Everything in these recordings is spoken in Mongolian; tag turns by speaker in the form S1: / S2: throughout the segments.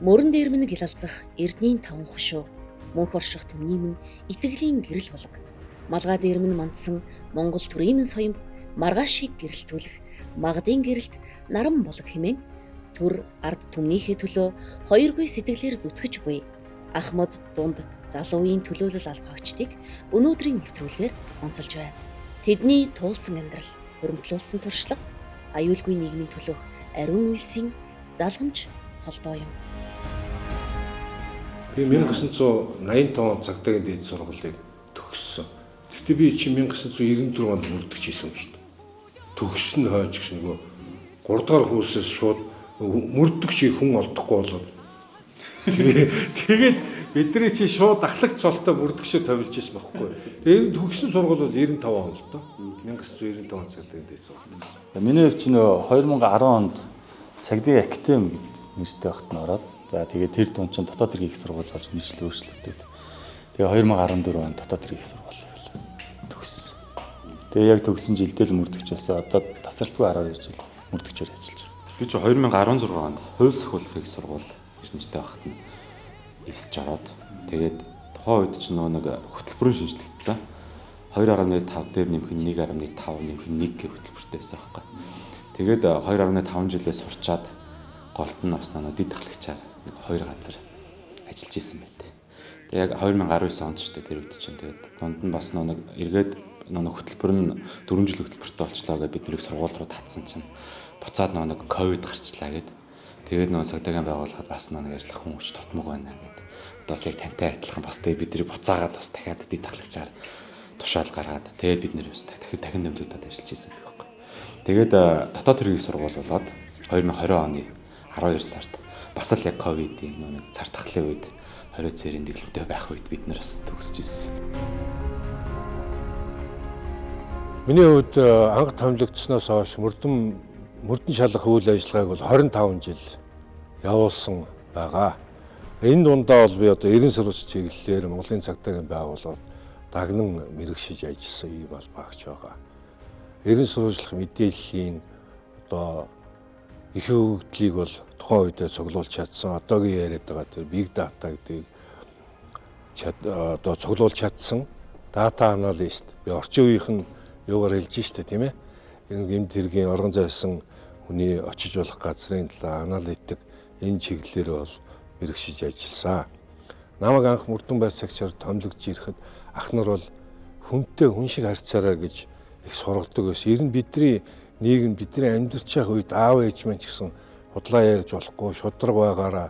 S1: Мөрөн дээр минь гялалзах эрдний таван хошуу, мөнх орших түмний минь итгэлийн гэрэл булаг. Малгай дээр минь мандсан Монгол төрийн минь соёмб маргаашийг гэрэлтүүлэх магдын гэрэлт наран булаг хэмээн төр ард түмнийхээ төлөө хоёргүй сэтгэлээр зүтгэж буй Ахмад дунд залуу үеийн төлөөлөл албаагчдыг өнөөдрийн нэвтрүүлгээр онцолж байна. Тэдний туулсан амьдрал, хуримтлуулсан туршлага, аюулгүй нийгмийн төлөөх ариун үйлсийн залгамж холбоо юм.
S2: Би 1985 онд цагдаагийн дээд сургуулийг төгссөн. Гэхдээ би чи 1994 онд мөрдөгч хийсэн юм шүү дээ. Төгссөн хойч гэсэн нөгөө 3 дахь курсээс шууд мөрдөгч хүн олдохгүй болоод тэгээд бидний чи шууд ахлагч цолтой мөрдөгчөө томилж ирсэн байхгүй. Тэгээд төгссөн сургууль бол 95 он л доо. 1995 он цагдаагийн дээд сургууль.
S3: Миний хувьд ч нөгөө 2010 онд цагдаагийн академи гэд нэртэй багт нь ороод, за тэгээд тэр дунд чинь дотоод хэргийн их сургууль болж нэршлээ өөрчлөгдөд. Тэгээ 2014 онд дотоод хэргийн их сургууль төгссөн. Тэгээ яг төгссөн жилдээ л мөрдөгч болсон. Одоо тасралтгүй 12 жил мөрдөгчөөр ажиллаж байгаа.
S4: Би ч 2016 онд хууль сахиулах их сургууль гэж нэртэй багт нь элсэж ороод, тэгээд тухайн үед ч нөгөө нэг хөтөлбөрийн шинжлэгдсэн. 2.5 дээр нэмэх нь 1.5 нэмэх нь 1 гэх хөтөлбөртэй байсан байхгүй. Тэгээд 2.5 жилээ сурчаад голд нь авснаа дэд ахлагчаар нэг 2 газар ажиллаж исэн байт. Тэгээд яг 2019 онд ч тэр үед чинь тэгээд дунд нь бас нэг эргээд нэг хөтөлбөр нь 4 жил хөтөлбөртэй болчлоо гэж бид нэрийг сургууль руу татсан чинь буцаад нэг ковид гарчлаа гэд. Тэгээд нөгөө цагдаагийн байгууллагад бас нэг ажиллах хүн хүч тотмог байна гэд. Одоо бас яг тантай адилхан бас тэгээд бид нэр буцаагаад бас дахиад дэд ахлагчаар тушаал гаргаад тэгээд бид нэр бас дахин нэмлэгдээд ажиллаж исэн гэх байхгүй. Тэгээд дотоод хэргийн сургууль болоод 2020 оны 12 сард бас л яг ковидын нэг цар тахлын үед 20 цэрийн дэглэмтэй байх үед бид нар бас төгсөж ирсэн.
S2: Миний хувьд анх томилогдсноос хойш мөрдөн шалах үйл ажиллагааг бол 25 жил явуулсан байгаа. Энэ дундаа бол би одоо 90 сурвалж чиглэлээр Монголын цагдаагийн байгууллагад дагнан мэрэгшиж ажилласан ийм албаагч байгаа. 90 сурвалжлах мэдээллийн одоо их өгөгдлийг бол тухайн үедээ цуглуулж чадсан. Одоогийн яриад байгаа тэр big data гэдгийг одоо цуглуулж чадсан. Data analyst би орчин үеийнх нь юугаар хэлж штэ тийм ээ. Энэ гэмт хэргийн оргон зайлсан хүний очиж болох газрын талаа аналитик энэ чиглэлээр бол мэрэгшиж ажилласан. Намайг анх мөрдөн байцаагчаар томилогдож ирэхэд ах нар бол хүнтэй хүн шиг харьцаарай гэж их сургадаг байсан. Ер нь бидний нийгэм, бидний амьдарч явах үед аав ээж маань ч гэсэн худлаа ярьж болохгүй, шударга байгаараа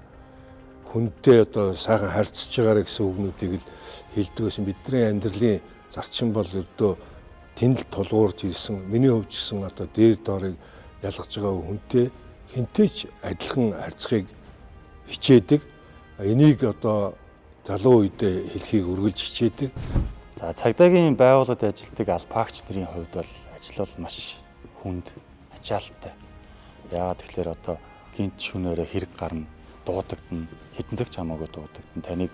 S2: хүнтэй одоо сайхан харьцаж байгаарай гэсэн үгнүүдийг л хэлдэг байсан. Бидний амьдралын зарчим бол ердөө тэнд л тулгуурж ирсэн. Миний хувьд ч гэсэн одоо дээр доорыг ялгаж байгаа хүнтэй хинтэй ч адилхан харьцахыг хичээдэг. Энийг одоо залуу үедээ хэлхийг үргэлж хичээдэг.
S3: За цагдаагийн байгууллагад ажилладаг албаагч нарын хувьд бол ажил бол маш хүнд, ачаалттай. Яагаад тэгэхээр одоо гинт шүнээрээ хэрэг гарна, дуудагдана, хэдэн цаг ч хамаагүй дуудагдана. Таныг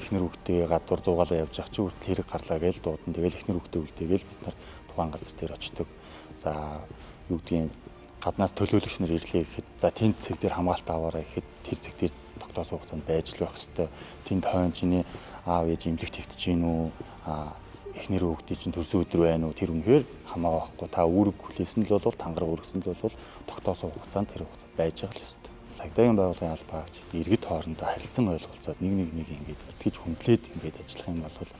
S3: эхнэр хүүхдээ гадуур зуугаалаа явж явах чи хүртэл хэрэг гарлаа гэж дуудана. Тэгэл эхнэр хүүхдээ үлдээгээл бид нар тухайн газар дээр очдог. За юу гэдгийг гаднаас төлөөлөгч нар ирлээ гэхэд за тэнд цэг дээр хамгаалт аваарай гэхэд тэр цэг дээр тогтоосон хугацаанд байж л байх хэвээр. Тэнд хойно чиний аав ээж эмнэлэгт хэвтэж гин үү? Эхнэр хүүхдээ чинь төрсөн өдөр байна уу? Тэр үнэхээр хамаа байхгүй. Та үүрэг хүлээсэн л бол тангараг өргөсөн л бол тогтоосон хугацаанд тэр хугацаанд байж байгаа л ёстой. Цагдаагийн байгууллагын албаагч иргэд хоорондоо харилцан ойлголцоод нэг нэг ингээд итгэж хүндлээд ингээд ажиллах юм бол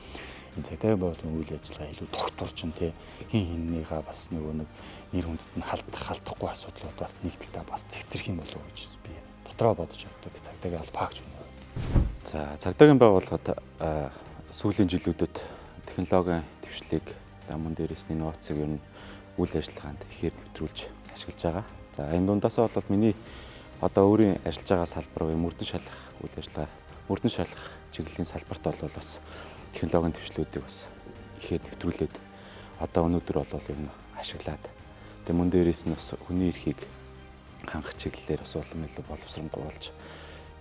S3: энэ цагдаагийн байгууллагын үйл ажиллагаа илүү тогтворчин те хин хиннийгаа бас нөгөө нэг нэр хүндэд нь халдахгүй асуудлууд бас нэг талдаа бас цэгцэрх юм болов уу гэж би дотроо бодож явдаг цагдаагийн албаагч хүний хувьд.
S4: За цагдаагийн байгууллагад сүүлийн жилүүдэд технологийн дэвшлиг мөн дээрээс нь инновацийг ер нь үйл ажиллагаанд ихээр нэвтрүүлж ашиглаж байгаа. За энэ дундаасаа бол миний одоо өөрийн ажиллаж байгаа салбар буюу мөрдөн шалах үйл ажиллагаа, мөрдөн шалах чиглэлийн салбарт бол бас технологийн дэвшлүүдийг бас ихээр нэвтрүүлээд одоо өнөөдөр бол ер нь ашиглаад тэгээ мөн дээрээс нь бас хүний эрхийг хангах чиглэлээр бас улам илүү боловсронгуй болж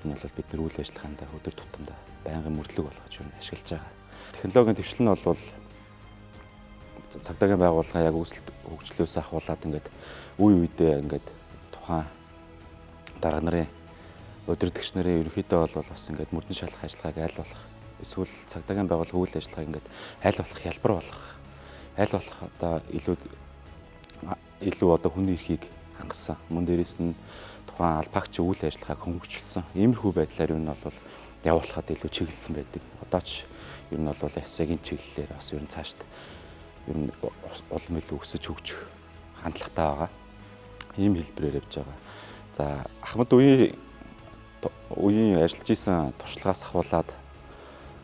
S4: энэ бол бид нар үйл ажиллагаанд өдөр тутамдаа байнгын мөрдлөг болгож ер нь ашиглаж байгаа. Технологийн дэвшил нь бол цагдаагийн байгууллага яг үүсэлт хөгжлөөс ахуулаад ингээд үе үедээ ингээд тухайн дарга нарын Удирдагч нарын ерөнхийдөө бол бас ингээд мөрдөн шалах ажиллагааг аль болох эсвэл цагдаагийн байгууллага үйл ажиллагааг ингээд аль болох хялбар болгох, аль болох одоо илүү одоо хүний эрхийг хангасан. Мөн дээрээс нь тухайн албаагч үйл ажиллагааг хөнгөвчлсөн. Иймэрхүү байдлаар ер нь бол явуулахад илүү чиглэсэн байдаг. Одоо ч ер нь бол яг энэ чиглэлээр бас ер нь цаашд ер нь улам илүү өсөж хөгжих хандлагатай байгаа. Ийм хэлбэрээр явж байгаа. За Ахмад үеийн ажиллаж исэн туршлагаас ахуулаад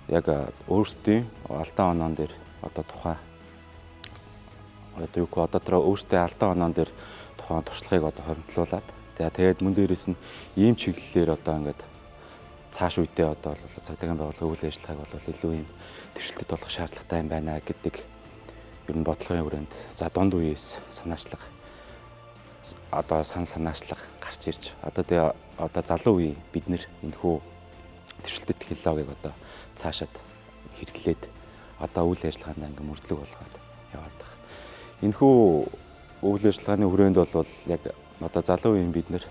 S4: яг өөрсдийн алдаа оноон дээр одоо тухайн одоо юу гэх одоо тэр өөрсдийн алдаа оноон дээр тухайн туршлагыг одоо хоримтлуулад тэгээд мөн дээрээс нь ийм чиглэлээр одоо ингээд цааш үедээ одоо бол цагдаагийн байгууллага үйл ажиллагааг бол илүү ийм дэвшилтэд болох шаардлагатай юм байна гэдэг ер нь бодлогын хүрээнд за дунд үеэс санаачлага одоо санаачлага гарч ирж одоо тэгээ одоо залуу үеийн бид нэр энэхүү дэвшилтэт технологиг одоо цаашаад хэрэглээд одоо үйл ажиллагаанд ингээ мөрдлөг болгоод яваад байгаа. Энэхүү үйл ажиллагааны хүрээнд бол яг одоо залуу үеийн бид нэр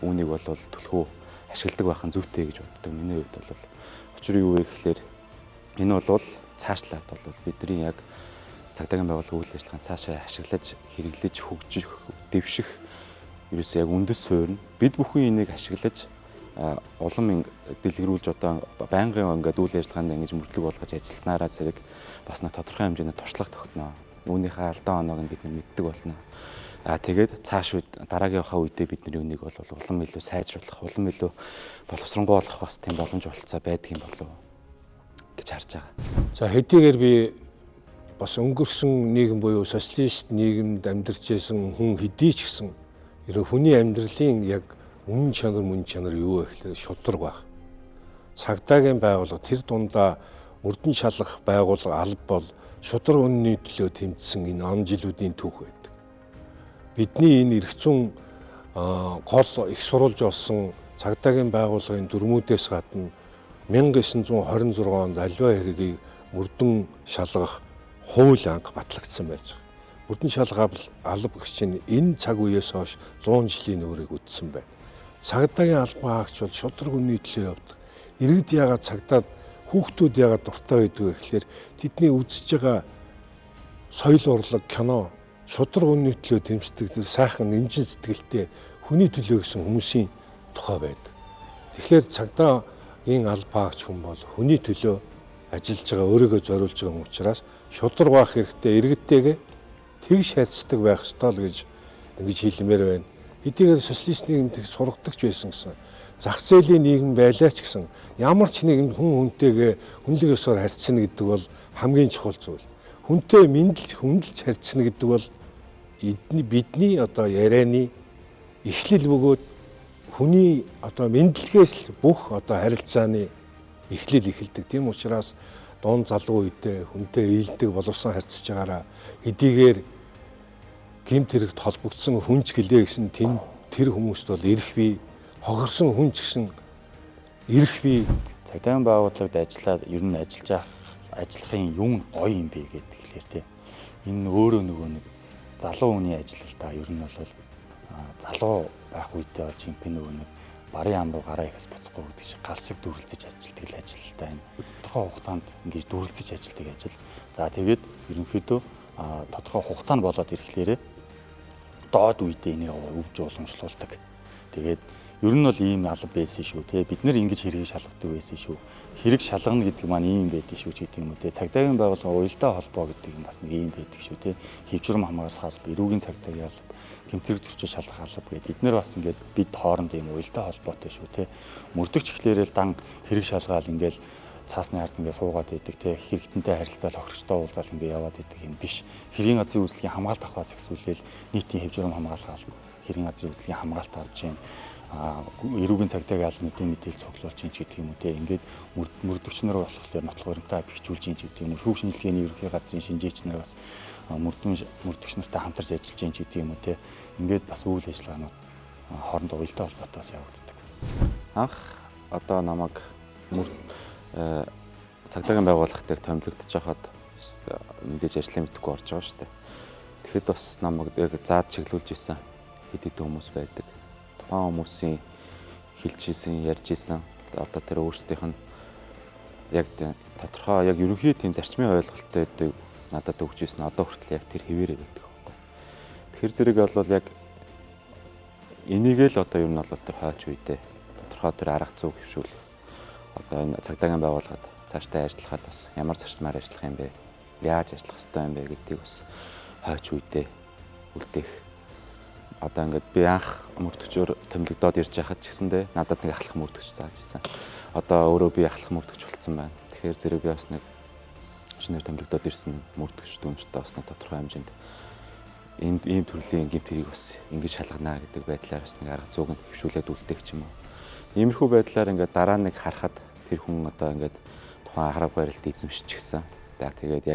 S4: үүнийг бол түлхүү ашигладаг байх нь зүйтэй гэж боддог. Миний хувьд бол учир юу вэ гэхлээр энэ бол цаашлаад бол бидний яг цагдаагийн байгууллага үйл ажиллагаанд цаашаа ашиглаж, хэрэглэж, хөгжих, дэвших ерөөсөө яг үндэс суурь нь бид бүхэн энийг ашиглаж улам дэлгэрүүлж одоо байнгын ингээд үйл ажиллагаанд ингэж мөрдлөг болгож ажилласнараа зэрэг бас нэг тодорхой хэмжээний туршлага тогтно. Үүнийхээ алдаа оноог нь бид нар мэддэг болно. Тэгээд цааш үед дараагийнхаа үедээ бид нар үүнийг бол улам илүү сайжруулах, улам илүү боловсронгуй болох бас тийм боломж болцоо байдаг юм болов гэж харж байгаа.
S2: За хэдийгээр би бас өнгөрсөн нийгэм буюу социалист нийгэмд амьдарч байсан хүн хэдий ч гэсэн ерөө хүний амьдралын яг үнэн чанар мөн чанар юу вэ гэхээр шударга байх. Цагдаагийн байгууллага тэр дундаа мөрдөн шалгах байгууллага алба бол шударга үнний төлөө тэмцсэн энэ он жилүүдийн түүх байдаг. Бидний энэ эрх зүйн гол их сурвалж болсон цагдаагийн байгууллагын дүрмүүдээс гадна 1926 онд аливаа хэргийг мөрдөн шалгах хууль анх батлагдсан байж байгаа. Мөрдөн шалгах алба гэх чинь энэ цаг үеэс хойш 100 жилийн үүрийг үтсэн байна. Цагдаагийн албан хаагч бол шударга үнний төлөө явдаг. Иргэд яагаад цагдаад хүүхдүүд яагаад дуртай байдаг вэ гэхлээр тэдний үзэж байгаа соёл урлаг, кино шударга үнний төлөө тэмцдэг тэр сайхан нинжин сэтгэлтэй хүний төлөө гэсэн хүмүүсийн тухай байдаг. Тэгэхээр цагдаагийн албан хаагч хүн бол хүний төлөө ажиллаж байгаа, өөрийгөө зориулж байгаа хүн учраас шударга байх хэрэгтэй, иргэдтэйгээ тэгш харьцдаг байх ёстой л гэж ингэж хэлмээр байна. Хэдийгээр социалист нийгэмд их сургадагч байсан гэсэн зах зээлийн нийгэм байлаа ч гэсэн ямар ч нийгэмд хүн хүнтэйгээ хүнлэг ёсоор харьцна гэдэг бол хамгийн чухал зүйл. Хүнтэй мэндэлж хүндэлж харьцна гэдэг бол бидний одоо ярианы эхлэл бөгөөд хүний одоо мэдлэгээс л бүх одоо харилцааны эхлэл эхэлдэг. Тийм учраас дунд залуу үедээ хүнтэй ээлдэг боловсон харьцаж байгаараа хэдийгээр гэмт хэрэгт холбогдсон хүн ч гэлээ гэсэн тэр хүмүүст бол эрх бий, хохирсон хүн ч гэсэн эрх бий.
S3: Цагдаагийн байгууллагад ажиллаад ер нь ажиллаж ажиллахын юм гоё юм бэ гэдэг хэлээр тий. Энэ өөрөө нөгөө нэг залуу хүний ажил л да. Ер нь бол залуу байх үедээ бол жинхэнэ нөгөө нэг барын ам руу гараа ихээс буцахгүй гэдэг шиг гал шиг дүрлцэж ажилладаг л ажил л да. Энэ тодорхой хугацаанд ингэж дүрлцэж ажилладаг ажил. За тэгээд ерөнхийдөө тодорхой хугацаа нь болоод ирэхлээрээ доод үедээ энийг өвж уламжлуулдаг. Тэгээд ер нь бол ийм алба байсан шүү те. Бид нэр ингэж хэргийг шалгадаг байсан шүү. Хэрэг шалгана гэдэг маань ийм байдаг шүү ч гэдэг юм уу те. Цагдаагийн байгууллага уялдаа холбоо гэдэг юм бас нэг ийм байдаг шүү те. Хэв журам хамгаалах алба, эрүүгийн цагдаагийн алба, гэмт хэрэг зөрчил шалгах алба гэдэг. Эднэр бас ингээд бид хооронд ийм уялдаа холбоотой шүү те. Мөрдөгч эхлээрэл дан хэрэг шалгаал ингээл цаасны ард ингээд суугаад идэг те. Хэрэгтэнтэй харилцаал, хохирогчтой уулзаал ингээд яваад идэг юм биш. Хэргийн газрын үйлчлэгийн хамгаалт авахаас эхлүүлээл нийтийн хэв журам хамгаалах алба, хэргийн газрын үйлчлэгийн хамгаалт авч जैन. Эрүүгийн цагдаагийн алба мэдээлэл цуглуулж ийн ч гэдэг юм уу те. Ингээд мөрдөгч нар болохоор нотлох баримтаа бэхжүүлж ийн ч гэдэг юм уу. Шүүх шинжилгээний ерөнхий газрын шинжээч нар бас мөрдөгч нартай хамтарч ажиллаж ийн ч гэдэг юм уу те. Ингээд бас үйл ажиллагаанууд хоорондоо уялдаа холбоотой бас явагддаг.
S4: Анх одоо намайг цагдаагийн байгууллага дээр томилогдож байхад мэдээж ажлын мэдэхгүй орж байгаа шүү дээ. Тэгэхэд бас намайг яг заад чиглүүлж исэн хэд хэдэн хүмүүс байдаг. Тухайн хүмүүсийн хэлж исэн, ярьж исэн. Одоо тэр өөрсдийнх нь яг тодорхой яг ерөнхий тийм зарчмын ойлголттой надад өгч ирсэн. Одоо хүртэл яг тэр хэвээрээ байдаг байхгүй. Тэгэхээр зэрэг бол яг энийг л одоо ер нь бол тэр хойч үедээ тодорхой тэр арга зүй хөвшүүлэх. Одоо энэ цагдаагийн байгууллагад цаашдаа ажиллахад бас ямар зарчмаар ажиллах юм бэ? Яаж ажиллах ёстой юм бэ гэдгийг бас хойч үедээ үлдээх. Одоо ингээд би анх мөрдөгчөөр томилогдоод ирж байхад ч гэсэндээ надад нэг ахлах мөрдөгч зааж ирсэн. Одоо өөрөө би ахлах мөрдөгч болцсон байна. Тэгэхээр зэрэг би бас нэг шинээр томилогдоод ирсэн мөрдөгч дүүнчтэй бас нэг тодорхой хэмжээнд энд ийм төрлийн гэмт хэрийг бас ингэж шалгана гэдэг байдлаар бас нэг арга зүйг нь хэвшүүлээд үлдээх ч юм уу. Иймэрхүү байдлаар ингээд дараа нэг харахад тэр хүн одоо ингээд тухайн арга барилд эзэмшчихсэн. За тэгээд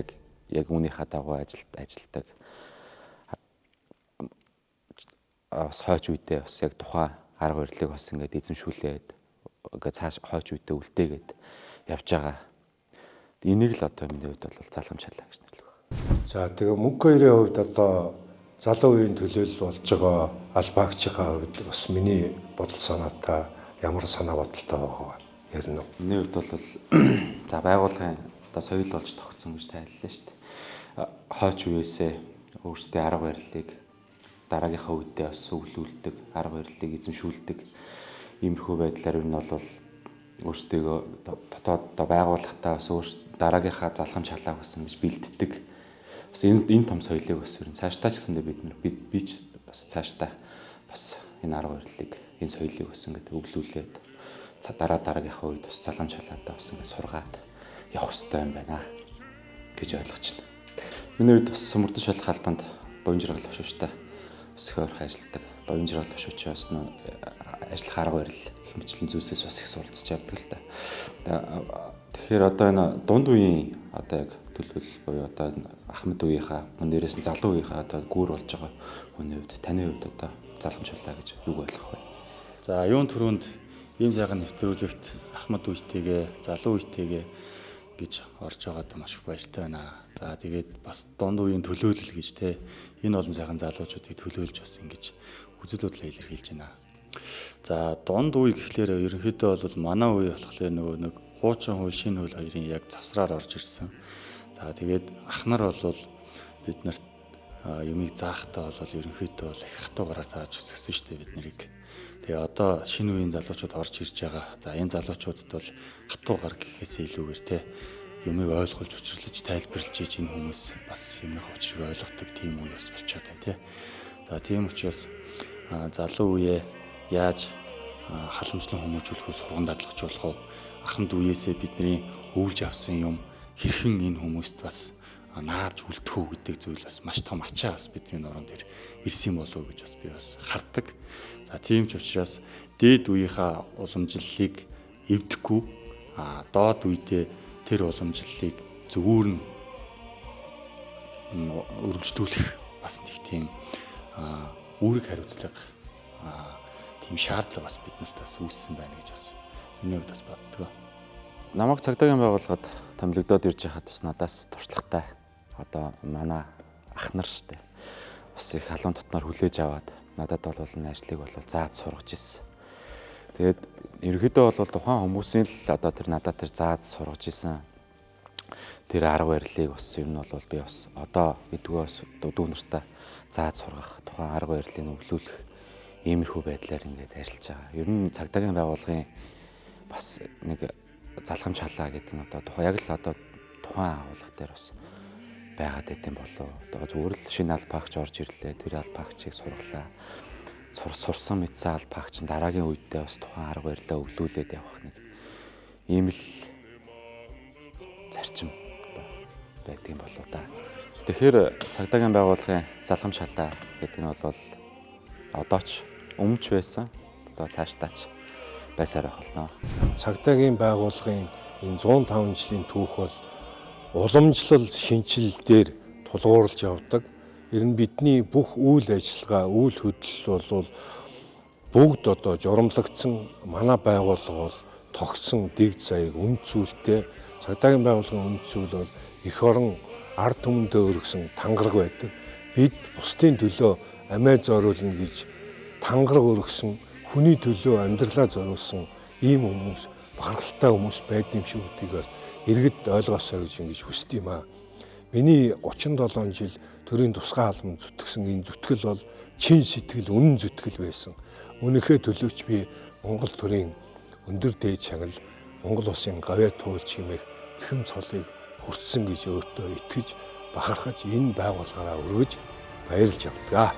S4: яг үүнийхээ дагуу ажилтдаг. Бас хойч үедээ бас яг тухайн арга барилыг бас ингээд эзэмшүүлээд ингээд цааш хойч үедээ үлдээгээд явж байгаа. Энийг л одоо миний хувьд бол залгамж шалаа гэж нэрлэх байна.
S2: За тэгээ мөнгө хоёрын хувьд одоо залуу үеийн төлөөлөл болж байгаа албаагчийнхаа хувьд бас миний бодол санаатай ямар санаа бодолтой байгаа ярина уу?
S4: Миний хувьд бол за байгууллагын одоо соёл болж тогтсон гэж тайллаа шүү дээ. Хойч үеэсээ өөрсдийн арга барилыг дараагийнхаа үедээ бас өвлүүлдэг, арга барилыг эзэмшүүлдэг. Иймэрхүү байдлаар ер нь бол өөрсдийгөө дотоод одоо байгууллагатаа бас дараагийнхаа залхам чалааг бас ингэж бэлддэг. Бас энэ том соёлыг бас ер нь цаашдаа ч гэсэндээ бид нар би ч бас цаашдаа бас энэ арга барилыг, энэ соёлыг бас ингэж өвлүүлээд дараагийнхаа үед бас залхам чалаатаа бас ингэж сургаад явах хэрэгтэй юм байна гэж ойлгож байна. Миний үед бас мөрдөн шалах албанд буян жаргал хошууштай бас их ойрхон ажилладаг. Буян жаргал хошууч бас ажиллах арга барил гэх мэтлэн зүйлсээс бас их суралцж явдаг л да. Тэгэхээр одоо энэ дунд үеийн одоо яг төлөвлөл буюу одоо ахмад үеийнхаа мөн дээрээс нь залуу үеийнхаа одоо гүүр болж байгаа хүний хувьд таны хувьд одоо залгамжуулаа гэж юг ойлгох вэ?
S3: За юун түрүүнд ийм сайхан нэвтрүүлэгт ахмад үетэйгээ залуу үетэйгээ гэж орж байгаад маш их баяртай байна. За тэгээд бас дунд үеийн төлөөлөл гэж те энэ олон сайхан залуучуудыг төлөөлж бас ингэж үзэл бодлоо илэрхийлж байна. За дунд үе гэхлээр ерөнхийдөө бол манай үе болохоор нөгөө нэг хуучин хууль, шинэ хууль хоёрын яг завсраар орж ирсэн. За тэгээд ах нар бол бид нарт юмыг заахтаа бол ерөнхийдөө бол их хатуугараар зааж өсгсөн шүү дээ бид нарыг. Тэгээ одоо шинэ үеийн залуучууд орж ирж байгаа. За энэ залуучуудад бол хатуугар гэхээсээ илүүгээр те юмыг ойлгуулж, учирлаж, тайлбарлаж ийж энэ хүмүүс бас юмныхаа учрыг ойлгодог тийм үе бас болчиход байна те. За тийм учраас залуу үеэ яаж халамжлан хүмүүжүүлэх үү, сурган дадлгажуулах уу, ахмад үеэсээ бидний өвлж авсан юм хэрхэн энэ хүмүүст бас нааж үлдэх үү гэдэг зүйл бас маш том ачаа бас бидний нуруунд дээр ирсэн юм болов уу гэж бас би бас хардаг. За тийм ч учраас дээд үеийнхаа уламжлалыг эвдэхгүй, доод үедээ тэр уламжлалыг зөвүүр нь өргөжлүүлэх бас нэг тийм үүрэг хариуцлага, тийм шаардлага бас биднэрт бас үүссэн байна гэж бас миний хувьд бас боддог.
S4: Намайг цагдаагийн байгууллагад томилогдоод ирж байхад бас надаас туршлагатай одоо манай ах нар штэ бас их халуун дотноор хүлээж аваад надад бол энэ ажлыг бол зааж сургаж ирсэн. Тэгээд ерөнхийдөө бол тухайн хүмүүсийн л одоо тэр надад тэр зааж сургаж исэн тэр арга барилыг бас ер нь бол би бас одоо гэдгөө бас дүү нартай зааж сургах, тухайн арга барилыг өвлүүлэх иймэрхүү байдлаар ингээд ажиллаж байгаа. Ер нь цагдаагийн байгууллагын бас нэг залгамж халаа гэдэг нь одоо тухайн яг л одоо тухайн агуулга дээр бас байгаад байт юм болов. Одоо зүгээр л шинэ албаагч орж ирлээ. Тэр албаагчийг сургалаа. Сурсан мэдсэн албаагч нь дараагийн үедээ бас тухайн арга барилаа өвлүүлээд явах нэг ийм л зарчим байдаг юм болов да. Тэгэхээр цагдаагийн байгууллагын залгамж халаа гэдэг нь бол одоо ч өмнөч байсан, одоо цаашдаа ч байсаар байх болно.
S2: Цагдаагийн байгууллагын энэ 105 жилийн түүх бол уламжлал шинэчлэл дээр тулгуурлаж явдаг. Ер нь бидний бүх үйл ажиллагаа, үйл хөдлөл бол бүгд одоо журамлагдсан манай байгууллага бол тогтсон дэг заяаг үнд зүйлтэй. Цагдаагийн байгууллагын үнд зүйл бол эх орон ард түмэндээ өргөсөн тангараг байдаг. Бид бусдын төлөө амиа зориулна гэж тангараг өргөсөн хүний төлөө амьдралаа зориулсан ийм хүмүүс, бахархалтай хүмүүс байд юм шиг гэдгийг бас иргэд ойлгосоо гэж ингэж хүсдэг юм аа. Миний 37 жил төрийн тусгай халамж зүтгэсэн энэ зүтгэл бол чин сэтгэл, үнэн зүтгэл байсан. Үнэхээр төлөөч би Монгол төрийн өндөр дээд шагнал, Монгол улсын гавьяа туйлч хэмээх эрхэм цолыг хүртсэн гэж өөртөө итгэж, бахархаж энэ байгууллагаараа өргөж баярлж явдаг.